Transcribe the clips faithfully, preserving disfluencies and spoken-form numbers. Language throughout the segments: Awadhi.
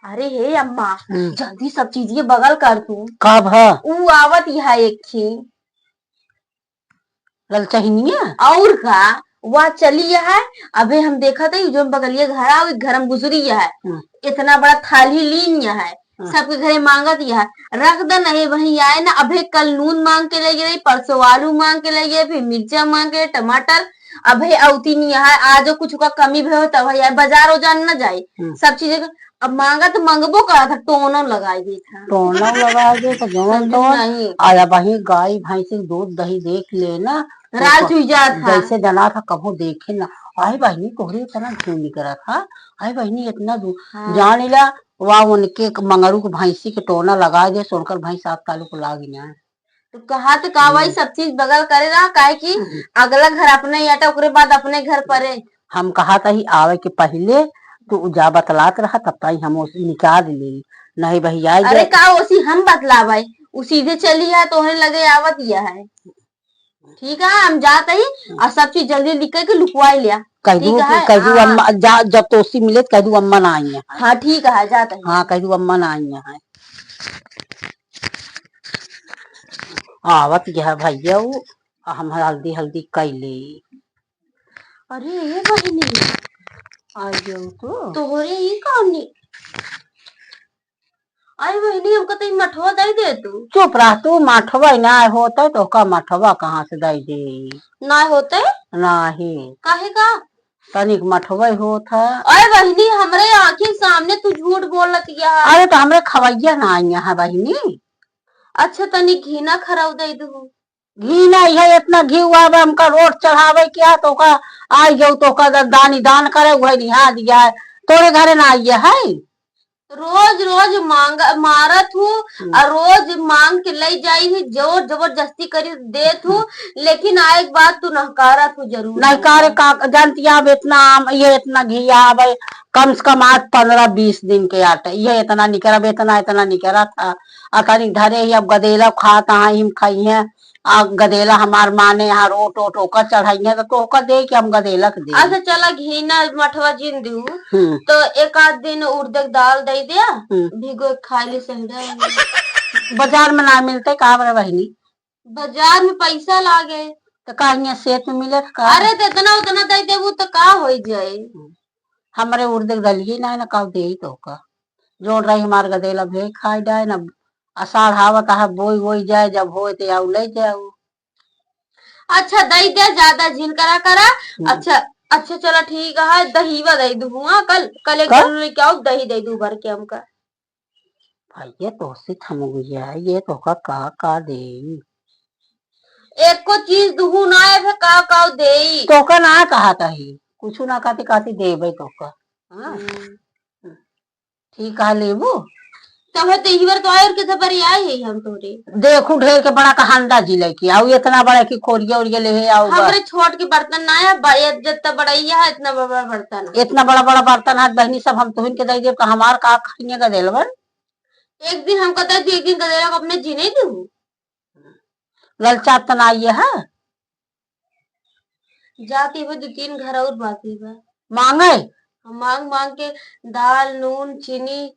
अरे हे अम्मा, हम्म। जल्दी सब चीज ये बगल कर तू। कब ह? ऊ आवत यहाँ एक खी। ललचहिनिया? और का, वह चली यहाँ। अबे हम देखत है, जो बगलिया घर आओ, घर में गुजरी यहाँ। हम्म। इतना बड़ा थाली लीन यहाँ। हाँ। सबके घरे मांगत यहाँ, रख दे, नहीं वहीं आए ना, अबे कल नून मांग के ले गए, परसों आलू मांग के ले गए, फिर मिर्चा मांग के, टमाटर, अबे अवती नहीं यहाँ, आज कुछ का कमी भी हो, तब यहाँ बाजार उजार न जाए, हम्म। सब चीजें का, अब मांगा तो मंगबो करा था, टोनो लगाई दे था। टोनो लगाई दे था, जौन समझ तौन। नहीं। आया वहीं गाय भैंस के दूध दही देख ले ना, तो राज क-, हुई जात था। जैसे जना था, कभो देखे ना। आई बहिनी, तोहरे इतना घिउ निकरा था, आई बहिनी, इतना दू-, हाँ। जान ला, वा उनके क-, मंगरू के भैंसी के टोना लगा दे, सोनकर भैंस सात तालु को लाग गया। तो कहा तो का भाई, हम्म। सब चीज बगल करे रहा, काहे कि हम्म। अगला घर अपने आटा, ओकरे बाद अपने घर परे। हम कहा था ही आवे के पहले तू जा बतलात रहा, तब ताई हम उस निकाल ले, नहीं भैया अरे जे का ओसी हम बतलावे, उ सीधे चली है, तोहरे लगे आवत या है। ठीक है, हम जात ही और सब चीज जल्दी निकल के लुकवाई लिया। कह दू ठीक कि है, कह दू हाँ। अम्मा, जा, जब तोसी मिले तो कह दू अम्मा ना आई है। हाँ, ठीक है, जात ही। हाँ, कह दू अम्मा ना आई है। आवत यह भैया वो, हम हल्दी हल्दी कैले। अरे ये बहिनी, आ जाओ तो। तोहरे ई कौन नी? अरे बहिनी, हमका तो ई मठवा दे दे तू। चुप रह तू, मठवा ना होते तो का मठवा कहाँ से दे दे? ना होते? नाही। काहे का? तनिक मठवा होत है। अरे बहिनी, हमरे आँखी सामने तू झूठ बोलत या। अरे तो हमरे खवैया ना आई है बहिनी। अच्छा, तनी घी ना खराब दे दू। घी ना, यह इतना घी हुआ बा, हमका रोट चढ़ावे के है, तो का आई जाऊ, तो का द-, दानी दान करे, वही निहा दिया है। तोरे घरे ना आइए है? रोज रोज मांग, मारत हूँ, हम्म। और रोज मांग के ले जाई ही, जोर जबरदस्ती करी देत हूँ, हम्म। लेकिन आए के बाद तू नहकारत हूँ जरूर। नहकारे का जानती है, अब इतना आम, ये इतना घी आवे, कम से कम आज पन्द्रह बीस दिन के आटे, ये इतना निकरा, अब इतना, इतना निकरा था, आ तनिक धरे ही, अब गदेला खात हैं, हम खाई हैं, आ गदेला हमार माने यहाँ रोट ओट ओकर चढ़ाई है, तो ओकर दे के हम गदेला के दे। अच्छा, चला घी ना मठवा जिन दू, हम्म। तो एक आध दिन उड़द के दाल दे दिया, हम्म। भिगो के खा ली, सही रहे। बाजार में ना मिलते का बरे बहिनी? बाजार में पैसा लागे। तो का हियाँ सेत में मिलत का? अरे, तो इतना उतना दे देबू तो का होई जाए? हमरे उड़द के दलिए ना, ना का देई तो का। जोन रही हमार गदेला भे खाई डाए ना, असाढ़ आवत है, बोई वोई जाए, जब होए ते आऊ ले जाऊ। अच्छा, दई दे, ज्यादा झिन करा करा। हम्म। अच्छा, अच्छा, चला ठीक है, दहीवा दे दू, हाँ, कल, कल एक का? जरूर लेके आओ, दही दे दू भर के हमका। भैया, तोहसे थम गया है, ये तोहका का, का देई? एको चीज दुहू ना आए, फिर का, का देई? तोहका ना कहा कही, कुछ ना कहते, कहते देबे तोहका। हाँ? हम्म। ठीक कहा लेबू? तबे तो इही बार तो आए और कितना बारी आए है हम तोरे। देखू, ढेर के बड़ा का हंडा जी लेके आऊ, इतना बड़ा कि कोरिया ओरिया ले है आऊ बा। हमरे छोट के बर्तन ना है, बा-, ये जितना बड़ा ये है, इतना बड़ा बड़ा बर्तन है। इतना बड़ा बड़ा बर्तन है, बहनी सब हम तुहिन के दे देब, तो हमार का खाइए का देलबन? एक दिन हमका दे दू, एक दिन गदेला को अपने जीने दू। ललचात त ना ये है। जाती वो दू तीन घर और बाकी बा। मांगे? हम मांग मांग के दाल, नून, चीनी,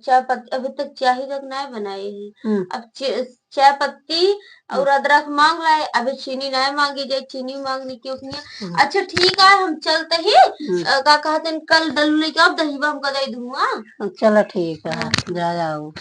चाय पत्ती, अभी तक चाय तक ना बनाए हैं। हम्म। अब चे-, चाय पत्ती और हम्म। अदरक मांग लाए, अभी चीनी ना मांगी जाए, चीनी मांगने की उतनी है। हम्म। अच्छा ठीक है, हम चलते ही, हम्म। अ, का कहते हैं, कल दलू लेके आओ, दहीवा हमका दे दूंगा। चला ठीक है, हाँ। जा जाओ।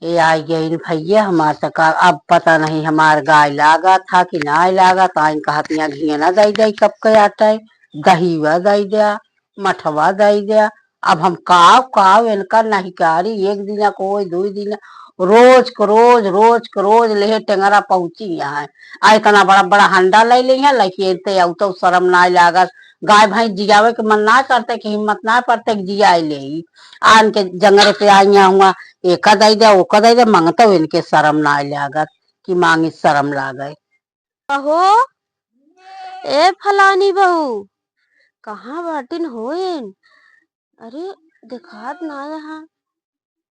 ए आई गइन भैया, हमार त का, अब पता नहीं हमार गाय लागत हा कि नाय लागत, आइन कहत यहाँ घियना दई दई कप के आटे, दहीवा दई द्या, मठवा दई द्या। अब हम काव काव इनका नहिकारी, एक दिना कोई, दुई दिना, रोज क रोज, रोज क रोज लेहे टेंगरा पहुँची यहाँ। आ इतना बड़ा बड़ा हंडा ले ले हैं, लेके इनते अउतो शरम नाय लागत। गाय भैंस जियावे के मन ना करते कि हिम्मत ना पड़ते कि जियाए ले। आन के जंगरे पे आई यहाँ हुआ, एका दई दे, ओका दई दे, मंगतो इनके शरम ना लागत कि मांगी शरम लागे। कहो, ए फलानी बहू, कहाँ बाटिन होइन? अरे, देखात ना यहाँ।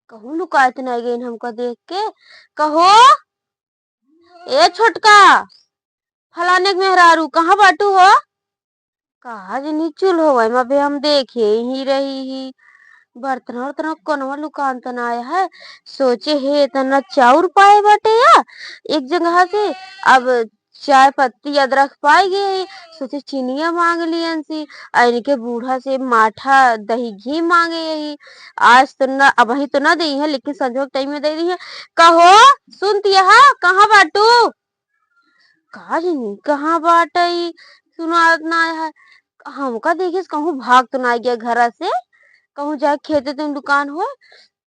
कहूँ लुकात ना गइन हमका देख के। कहो, ए छोटका, फलाने के मेहरारू, कहाँ बाटू हो? कहा जनी चूल्हो में अबे हम देखे ही रही ही। बर्तन उर्तन कोनवा लुकान त ना आया है। सोचे, हे, इतना चाउर पाए बाटे या एक जगह से, अब चाय पत्ती अदरक पाई गई। सोचे, चीनिया मांग लियन सी, आ इनके बूढ़ा से माठा दही घी मांगे यही। आज तो ना, अबही तो ना देई है, लेकिन संझोक टाइम में दे दी है। कहो, सुनती है, कहाँ बाटू? का जानी कहाँ बाटई, सुनात ना है। हमका देखिस कहूँ भाग तो ना गया घरा से, कहूँ जाए खेते तुम दुकान हो,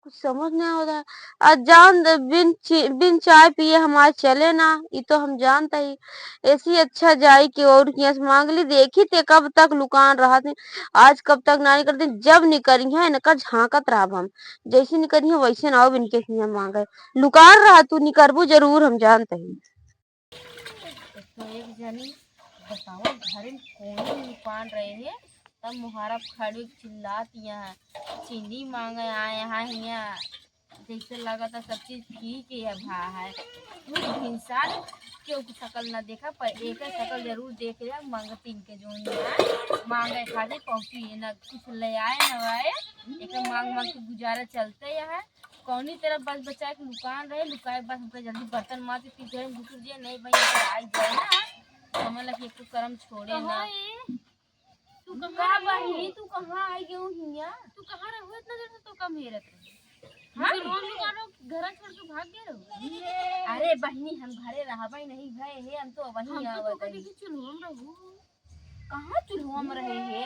कुछ समझ नहीं होता। आ जान दे, बिन ची-, बिन चाय पिए हमार चले ना, ई तो हम जानता ही। ऐसी अच्छा जाई कि और किया से मांग ली, देखी ते कब तक लुकान रहत है, आज कब तक ना निकलते, जब निकरी है इनका झांकत रहब हम, जैसे निकरी है वैसे ना हो, इनके किया मांगे लुकान रहा, तू निकरबू जरूर, हम जानते ही। तो एक जनी बताओ, घरे में कौनो लुकान रहे है, तब मुहारा खड़ी चिल्लात यहाँ, चीनी मांगे आए यहाँ, हियाँ जैसे लगा था सब चीज ठीक है, भा है। पूरी हिंसा केहू की शकल ना देखा, पर एक शकल जरूर देख लिया, मांगतीन के जो यहाँ मांगे खातिर पहुँची है, ना कुछ ले आए ना आए, एक मांग मांग के गुजारा चलते यहाँ। कौनी तरह बस बचा के लुकान रहे, लुकाए के बाद हमका जल्दी बर्तन मार के फिर घर में घुसुर जाए, नहीं बहिनी अगर आई जाए ना, समझ ला कि एको करम छोड़े ना। कहाँ है? तू कहाँ का रहे? बहिनी, तू कहाँ आई गयो हिया? तू कहाँ रहो? इतना देर से तो कम हेरत रहे। हाँ? फिर रोज लुका रहो, घर छोड़ के भाग गए रहो। अरे बहिनी, हम घरे रहबे नहीं भए हे, हम तो वहीं हमको तो आवत कभी हई। की चुल्हो में रहू। कहाँ चुल्हुआ में रहे हे?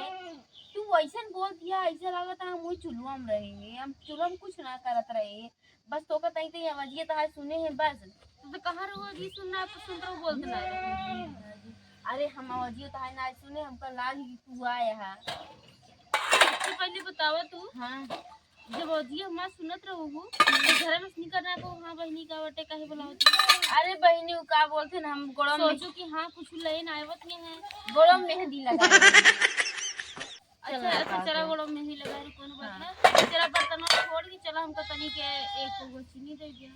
तू वैसन बोल दिया, ऐसे लागत है हम वही चुल्हुआ में रहे हे। हम चुल्हुआ में कुछ ना करत रहे, बस तोका तई तई आवाजिया तहार सुने हैं बस। तो, तो कहाँ रहो जी, सुनना है तो सुन रहो, बोलते ना रहो। अरे हम आवाजिया तहार ना सुने, हमका लाग कि तू आया है। सबसे पहले बतावा तू। हाँ। जब अजिया हमार सुनत रहू, तो घर में से निकल रहा को, हाँ बहिनी का बटे, काहे बुलावत है? अरे बहिनी, उ का बोलते ना, हम गोड़वा में सोचो कि हाँ, कुछ लेन आवत नहीं है। गोड़वा में मेहंदी लगा रहे हैं। अच्छा, चला, अच्छा, लगा चला, दो। गोड़वा में मेहंदी लगा रही, कोनो बात हाँ। ना। चला, बर्तन छोड़ के चला, हमको तनी के एक गो चीनी दे दिया,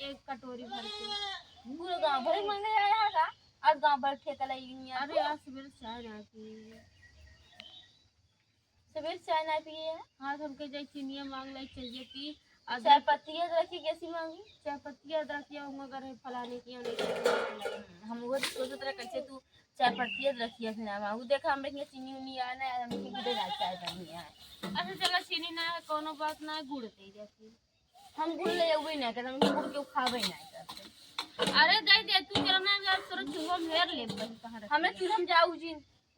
एक कटोरी भर के। पूरा गाँव भर मांगे आया है का? आज गाँव भर ठेका ले ली है अरे, आपको? आज सुबह से चाय ना पी। सुबह से चाय ना पिए है? हाँ, तो हमके जाई चीनिया मांग लाई, चाहिए पी। आ चाय देख पत्ती है, तो रखी कैसी मांगी? चाय पत्ती है, तो रखिया हूँ, अगर है फलाने की, उन्हें की, उन्हें की। हम्म, हम वो तो सोचत रहे, कैसे तू चाय पत्ती है, तो रखिया से ना मांगू। देखा, हमरे के चीनी उनी आए ना, हमरे के गुड़े ना चाय बनी है। अच्छा, चला, चीनी ना है, कोनो बात ना है, गुड़ दे दे फिर। हम गुड़ ले अउबे ना करते, हम गुड़ के खाबे ना करते। अरे, दे दे, तू चला ना, यार, तोरा चूल्हा में हेर ले, बस कहाँ रख हमें दिया। चूल्हा में जाऊ जी,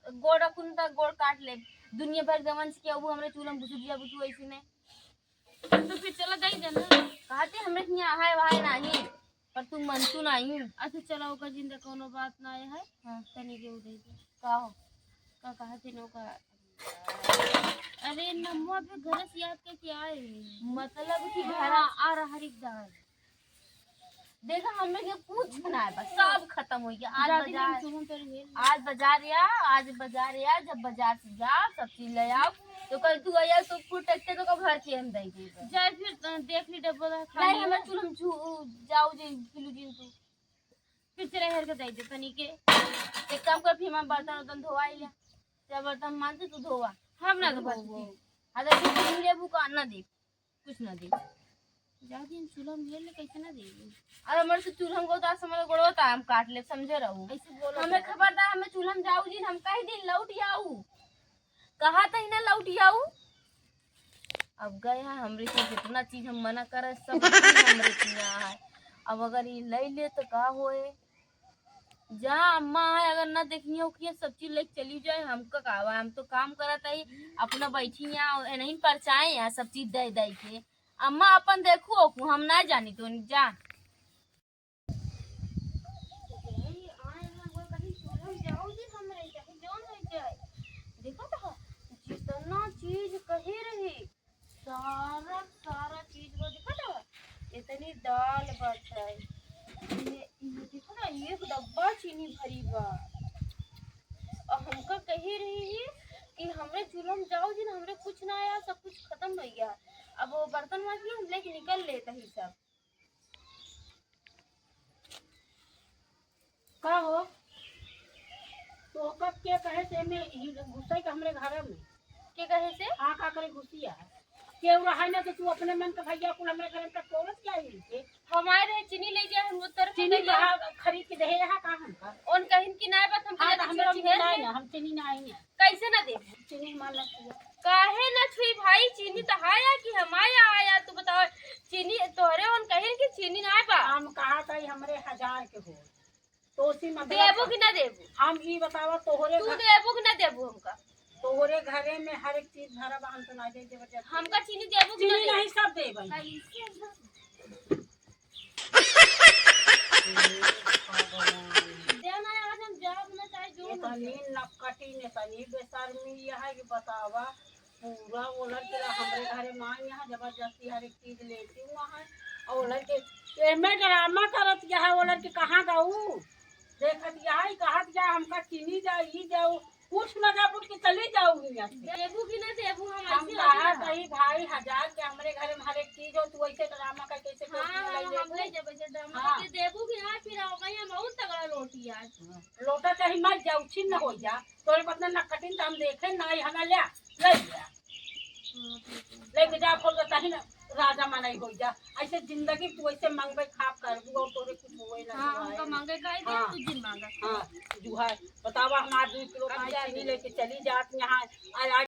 गोड़ रखून त गोड़ काट ले। दुनिया भर जवन से केहू हमरे चूल्हा में घुसुक जाबू तू ऐसे में। तो फिर चला दे दे ना। कहते हमरे हियाँ आहाय वहाय नाही, पर तू मनतू नाही। अच्छा चला ओकर जिंदा कौनो बात ना है। हाँ। तनी के उ दे दे। का हो? का कहते न ओका? अरे नमुआ पे घर से याद करके आए। मतलब कि घर हाँ, आ रहा हर एक दाल। देखा, हमरे के कुछ ना है, बस सब खत्म हो गया। आज जा, बाजार, दिन हम तुम तो रहे। आज बाजार या, आज बाजार या, जब बाजार से जा, सब चीज ले आओ, तो कल तू आया तो कुल ट्रैक्टर तो का भर के हम दे देबे। जा फिर, अ, देख ली डब्बा का नहीं, खाली हमें है। चूल्हा में चू-, जाओ जे किलो दिन तू। फिर चला हेर के दे दे तनी के। एक काम कर, फिर हम बर्तन उर्तन धोवाई ले। चल बर्तन मांज के तू धोवा। हम ना धोवा। हाँ, तो तू नहीं लेबू का, ना दे। कुछ ना दे। जा दिन चूल्हा में हेर ले, कैसे ना देबे? अरे हमरे से चूल्हा में गोता, हमरे गोड़वा ता हम काट ले, समझे रहू। ऐसे बोलो हमें मत। खबरदार, हमें चूल्हा में जाऊ जी, हम कहीं दिन लौट आऊ। कहा था ही ना लौट आऊ। अब गए हैं हमरे से जितना चीज हम मना करे, सब चीज हमरे किया है। अब अगर ये ले ले तो का होए? जा अम्मा है, अगर ना देखिए उखिए सब चीज लेके चली जाए, हमका का बा, हम तो काम करत हई, अपना बैठी यहाँ नहीं परचाए यहाँ सब चीज दे दे के। अम्मा अपन देखू ओकू, हम ना जानी तो जा। देखत ह, जितना चीज कहे रही, सारा, सारा चीज बा, देखत ह, इतनी दाल बाटे। इमे, इमे देखो ना, एक डब्बा चीनी भरी बा। और हमका कही रही है कि हमरे चूल्हा में जाओ जिन, हमरे कुछ ना आया, सब कुछ खत्म हो गया। अब वो बर्तन मांज के हम लेके निकल लेते ही सब। का हो? तो ओकर के कहे से में ही घुसई के हमरे घर में? के कहे से? हाँ, का करे घुसिया है? केहू रहा ना तो तू अपने मन का भैया कुल हमरे घर में टटोलत क्या है इनके? हमारे चीनी ले गया है, हम उतर के चीनी गया। कहाँ खरीद के दे यहाँ का हमका? उन कहिन कि नाय बात हमके हाँ, तो जल्दी हमरे चीनी चीनी चीनी ना है। है, हम चीनी ना है। कैसे ना देबू? चीनी हमार ना छुआ। काहे ना छुई भाई, चीनी तो हाया कि हमाया आया, तू बताओ। चीनी तोहरे उन कहिन कि चीनी ना बा। हम कहा था हमरे हजार के हो। तो उसी मतलब देबू कि ना देबू? हम ई बतावा तोहरे तू घर देबू कि ना देबू हमका? तोहरे घरे में हर एक चीज भरा बा, हम तो ना दे जबरदस्ती। हमका चीनी देबू कि ना चीनी देबू? नहीं, सब देबे। कैसे? देना है, आज हम जाब ना चाहे जो ये तो मर्जी। नींद नकटी ने तनी बेशर्मी यह है कि बतावा, पूरा ओलर के हमरे घरे माँ यहाँ जबरदस्ती हर एक चीज लेती हुआ है। और ओलर के एमे ड्रामा करत यह है, ओलर के कहाँ गऊ? देखत यह है, कहत यह हमका चीनी जा, ई जाऊ, कुछ न जा, उठ के चली जाऊ यहाँ से। देबू कि ना देबू, हम हम ऐसे कहा नहीं कही भाई, हजार के हमरे घरे में हर एक चीज हो, तू ऐसे ड्रामा करके ऐसे हाँ, टोपी हाँ, लगा हम लेबू। ले जब ऐसे ड्रामा हाँ। करके देबू कि ना, फिर आओ भाई, हम और तगड़ा लोटी आज। लोटा चाहे मर जाऊ, छिन्न हो जा, तोरे बदन ना कटिन त हम देखे ना, ई हना ले, ले जा। लेके जा, खोल के तही ना राजा मनई हो जा। ऐसे जिंदगी तू ऐसे मंगबे खाब करबू और तोरे कुछ होए ना हाँ, जुहाए। हमका मांगे का ही दे, हाँ। तू जिन मांगा। हाँ, जुहाए। बतावा, हमार दू किलो अब पाँच जा चीनी दे। लेके चली जात यहाँ। आ, आ,